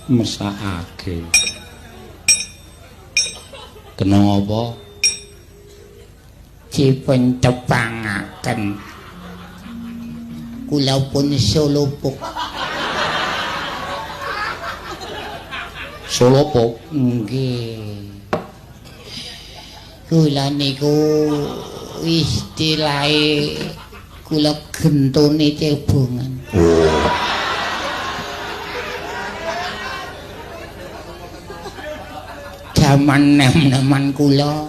Mesakake. Kena apa? Dipun tepangaken. Kula pun solopuk. Solopuk? Nggih. Kula niku istilahe kula gentone cebongan. Oh. Jaman nem-neman kula,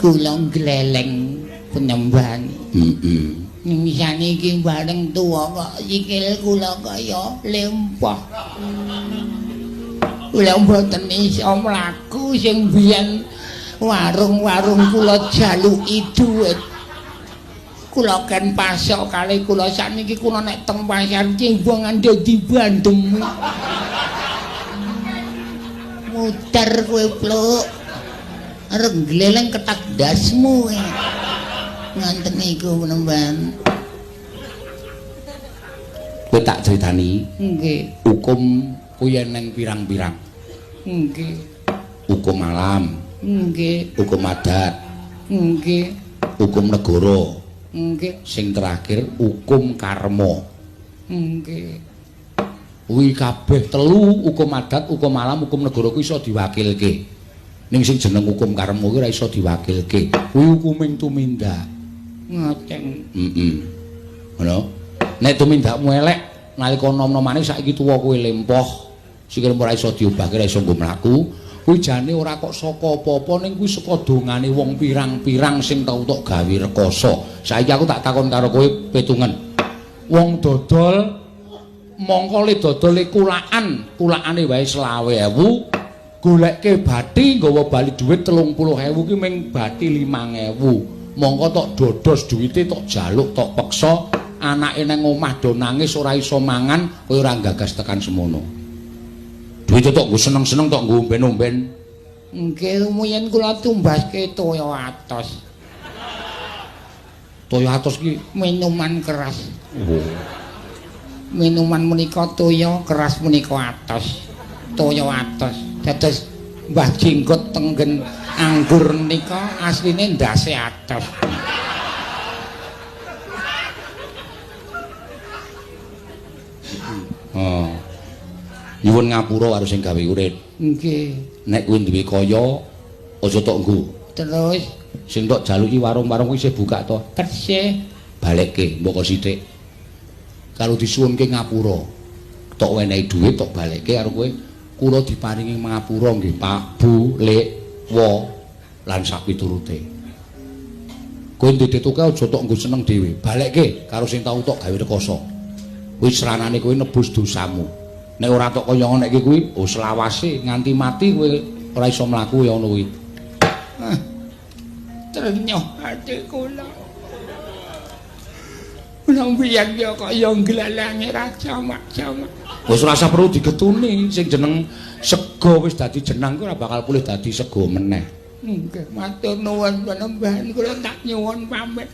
kula ngleleng penyembahan. Heeh. Ning saniki bareng tuwa kok sikil kula kaya lempah. Kula mboten iso mlaku sing biyen warung-warung kula jaluki dhuwit. Kula ken pasok kalih kula sakniki kula nek teng pasar cembongan dadi bandem. Muter kowe pluk. Arep gleleng ketak dasmu. Nganten niku penemban. Kowe tak critani. Nggih. Hukum kuwi eneng pirang-pirang. Nggih. Hukum alam. Nggih. Hukum adat. Nggih. Hukum negara. Nggih. Sing terakhir hukum karma. Nggih. Kuwi kabeh telu, hukum adat, hukum alam, hukum negara kuwi iso diwakilke. Ning sing jeneng hukum karma kuwi ora iso diwakilke. Kuwi hukuming tumindak. Ngoten. Heeh. Ngono. Nek tumindakmu elek nalika nom-nomane saiki tuwa kowe lempoh, sikilmu ora iso diobahke, ora iso nggo mlaku. Kuwi jane ora kok saka apa-apa, ning kuwi saka dongane wong pirang-pirang sing tau tok gawe rekoso. Saiki aku tak takon karo kowe petungen. Wong dodol mongko le dodole kulaan, kulaane wae 25.000, golekke bathi nggawa bali dhuwit 30.000 ki ming bathi 5.000. Mongko tok dodos duwite tok jaluk tok peksa, anake nang omah do nangis ora iso mangan, kowe ora gagas tekan semono. Duwite tok nggo seneng-seneng tok nggo omben-omben. Nggih, rumiyin kula tumbaske toya atos. Toya atos ki minuman keras. Oh. Minuman menika toya keras menika atos. Toya atos. Dados Mbah Jenggot tenggen anggur menika asline ndase atos. Oh. Nyuwun ngapura karo sing gawe urip. Nggih. Nek kuwi duwe kaya aja tok nggo. Terus sing tok jaluki warung-warung kuwi isih buka to? Tesih. Balekke mbok sithik. Karo disuwunke ngapura. Tok wenehi dhuwit tok balekke karo kowe. Kula diparingi ngapura nggih Pak, Bu, Lek, Wo lan sak piturute. Kowe ndedetoke aja tok nggo seneng dhewe. Balekke karo sing tau tok gawe rekoso. Kuwi sranane kowe nebus dosamu. Nek ora tok kaya ngono iki kuwi, oh selawase nganti mati kowe ora iso mlaku ya ngono kuwi. Trenyuh ati kula. Kula mbiyen ya kaya nglalange raja mak-jamak. Wis ora usah perlu digetuni, sing jeneng sega wis dadi jenang kuwi ora bakal pulih dadi sega meneh. Nggih, matur nuwun panembahan kula tak nyuwun pamit.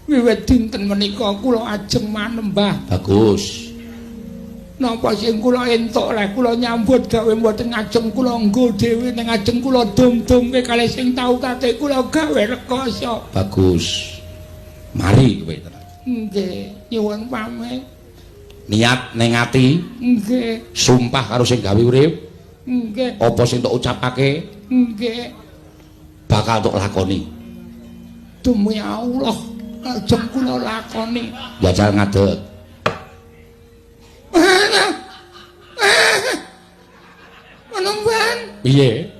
Wiwit dinten menika kula ajeng manembah. Bagus. Napa sing kula entuk leh kula nyambut gawe mboten ajeng kula nggo dhewe ning ajeng kula dum-dumke kalih sing tau tate kula gawe rekoso. Bagus. Mari kowe tenan. Nggih, nyuwun pamit. Niat ning ati. Nggih. Sumpah karo sing gawe urip. Nggih. Apa sing tok ucapake? Nggih. Bakal tok lakoni. Demi Allah, ajeng kula lakoni. Jajal ngadeg. Menemban. Piye?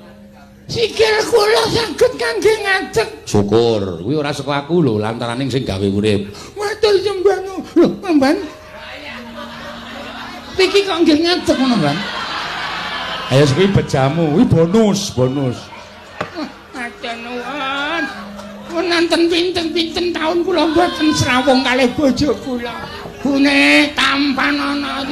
Sikil kula saged kangge ngadeg. Syukur, kuwi ora saka aku lho, lantarane sing gawe urip. Matur sembah nuwun. Lho, Menemban. Iki kok nggih ngadeg Menemban? Ayo kuwi bejamu, kuwi bonus, bonus. Matur nuwun. Wonten pinten-pinten taun kula mboten srawung kalih bojo kula. Gune tampanana.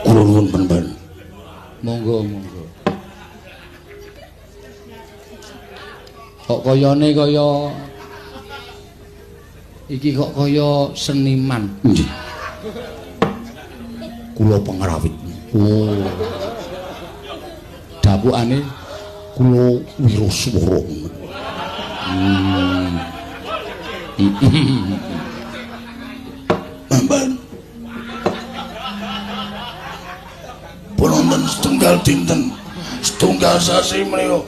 Kula nuwun penemban. Monggo, monggo. Kok kayane kaya iki kok kaya seniman. Nggih. Kula pengrawit. Oh. Dapukane kula wiraswara. Bambang. Wonten setunggal dinten, setunggal sasi menika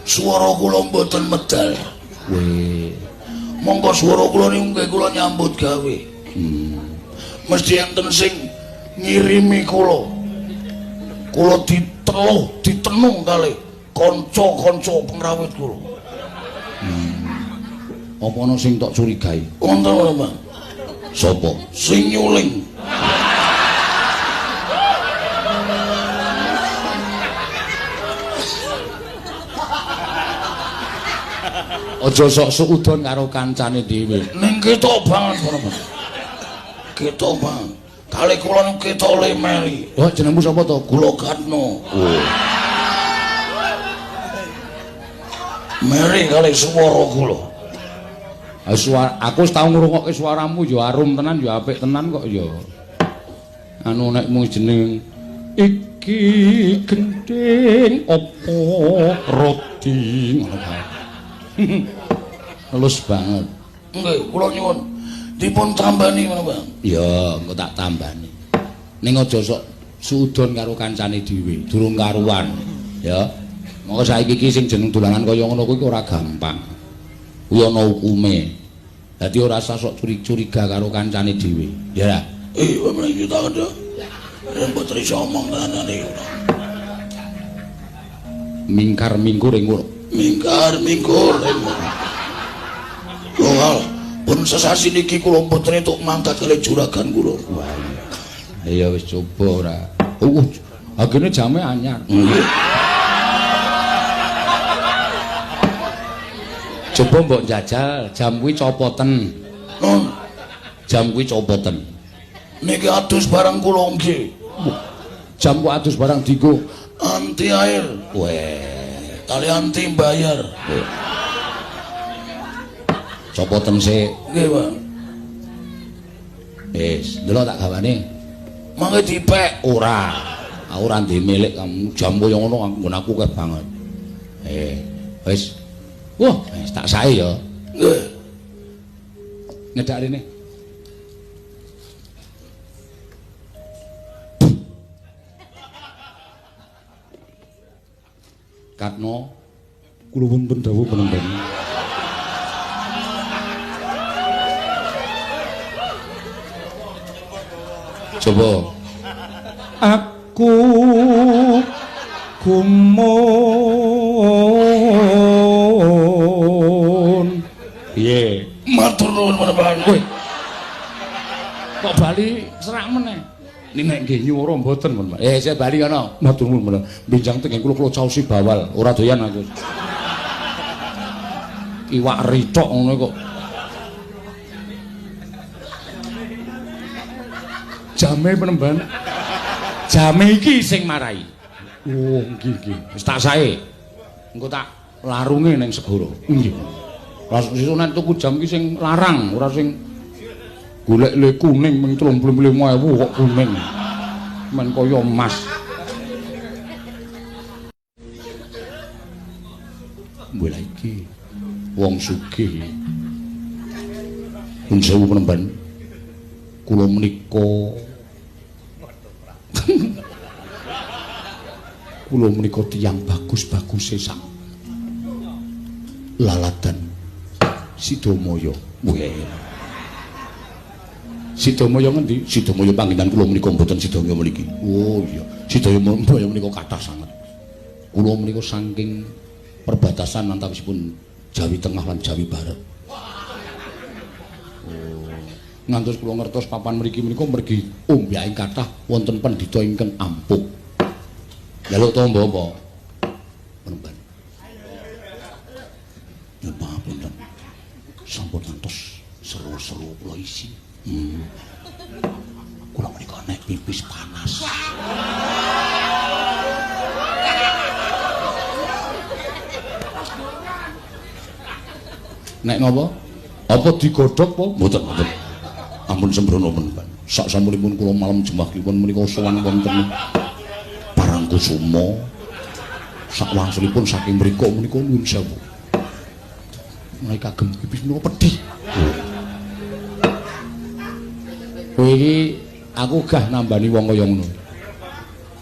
swara kula mboten medal. Weh. Monggo swara kula niku nggih kula nyambut gawe. Mesti enten sing ngirimi kula. Kula diteluh, ditenung kalih kanca-kanca pengrawit kula. Apa ana sing tok curigai? Wonten lho, Bang. Sapa? Sing nyuling. Aja sok suudon karo kancane dhewe. Ning ketok banget ngono, Mas. Ketok banget. Kali kula niku ketok le meri. Oh, jenengmu sapa to? Kula Katno. Oh. Meri kali swara kula. Ha suara aku wis tau ngrungokke suaramu ya arum tenan ya apik tenan kok ya. Anu nek mung jeneng iki gendhing apa roti ngono kae. Halus banget. Nggih, kula nyuwun dipun tambani ngono, Bang. Ya, engko tak tambani. Ning aja sok suudon karo kancane dhewe, durung karuan, ya. Monggo saiki iki sing jeneng dolanan kaya ngono kuwi ora gampang. Kuwi ana hukume. Dadi ora usah sok curiga karo kancane dhewe, ya ra? Wong iki tak ada. Mboten iso omong tenan iki. Mingkar mingkur ing ngono. Mingkar mingkur ing ngono. Lho, pun sesasi niki kula mboten entuk mangkat kalih juragan kula. Wah. Ya wis coba ora. Agene jame anyar. Nggih. Coba mbok jajal jam kuwi copoten. Non. Jam kuwi copoten. Niki adus barang kula nggih. Jam kok adus barang dienggo anti air. Weh, kali anti bayar. Copoten sik. Nggih, Pak. Wis, ndelok tak gawane. Mangke dipek ora. Aku ora ndek milik kamu jam kaya ngono nggon aku akeh banget. Wis. Wah, wis tak sae ya. Nggih. Ngedak rene. Katno kula wonten dawuh penembang. Coba. Aku gumun. Piye? Matur nuwun menembang. Kowe. Kok bali serak meneh? Nek nggih nyuwara mboten, Pak. Saya bali kono. Matur nuwun meneh. Benjang teng kula kula caosi bawal, ora doyan aku. Iwak rithok ngono kok. Jame penemban. Jame iki sing marai. Oh, nggih nggih. Wis tak sae. Engko tak larunge ning segara. Nggih. Lah sesuk nek tuku jam iki sing larang, ora sing golek le kuning ming 35.000 kok kuning. Men kaya emas. Mbok iki wong sugih. Pun sewu penemban. Kula menika kula menika tiyang bagus-baguse sang laladan Sidamaya. Weh. Sidamaya ngendi? Sidamaya panggenan kula menika mboten Sidamaya mriki. Oh iya, Sidamaya menika kathah sanget. Kula menika saking perbatasan antawisipun Jawi Tengah lan Jawi Barat. Oh. Ngantos kula ngertos papan mriki menika mergi ombyaking kathah wonten pendhita ingkang ampuh. Njaluk tombo apa? Penemban. Nyuwun pangapunten. Sampun ngantos seru-seru kula isi. Kula menika nek pipis panas. Nek ngopo? Apa digodhog apa? Mboten, mboten. Ampun sembrono men. Sak sampunipun kula malam Jemah Kliwon menika sowan wonten Parangkusuma. Sak wangsulipun saking mriku menika nuwun sewu. Menawi kagem pipis menika pedih. Kowe iki aku gah nambani wong kaya ngono.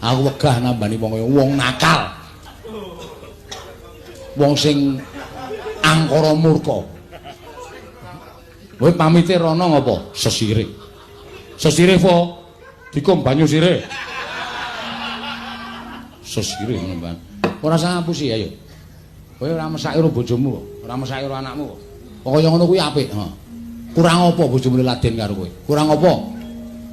Aku wegah nambani wong kaya wong nakal. Wong sing angkara murka. Kowe pamite rono ngopo? Sesirih. Sesirih po? Dikum banyu sirih. Sesirih ngono, Mbak. Ora usah ngapusi ayo. Kowe ora mesake karo bojomu, ora mesake karo anakmu. Kaya ngono kuwi apik, ha. Kurang apa bojomu laden karo kowe? Kurang apa?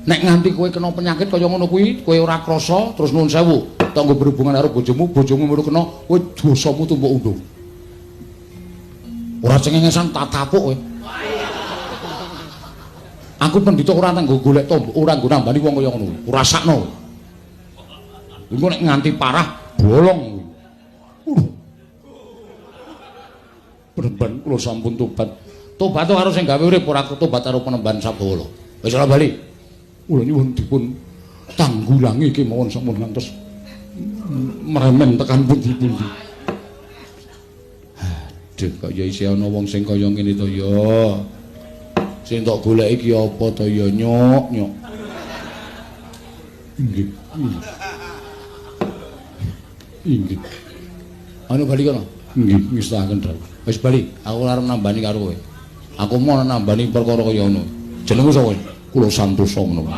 Nek nganti kowe kena penyakit kaya ngono kuwi, kowe ora krasa terus nuwun sewu, tanggo berhubungan karo bojomu, bojomu melu kena, kowe dosamu tumpuk undung. Ora cengengesan tak tapuk kowe. Aku pendhita ora tanggo golek tombo, ora nggo nambani wong kaya ngono kuwi. Ora sakno kowe. Engko nek nganti parah bolong kuwi. Penemban kula sampun tobat. Tobat karo sing gawe urip, ora tobat karo penemban sabawala. Wis ora bali. Kula nyuwun dipun tanggulangi kemawon sampun ngantos meremen tekan pundi-pundi. Aduh, kok ya isih ana wong sing kaya ngene to ya. Sing tok goleki iki apa to ya, nyok, nyok. Inggih. Inggih. Anu bali kono. Nggih, ngestaken dawuh. Wis bali, aku arep nambani karo kowe. Aku mau nambani perkara kaya ngono. Jenengmu sapa? Kula Santosa ngono.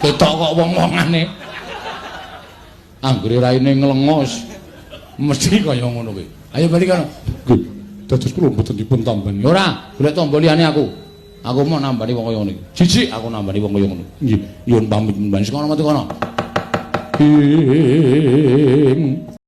Ketok kok wong-wongane. Anggere raine nglengos mesti kaya ngono kuwi. Ayo bali kono. Nggih. Dados kula mboten dipun tambani. Ora, golek tamba liyane aku. Aku mau nambani wong kaya ngono iki. Jijik aku nambani wong kaya ngono. Nggih, nyuwun pamit mbani sing kono mati kono. Ing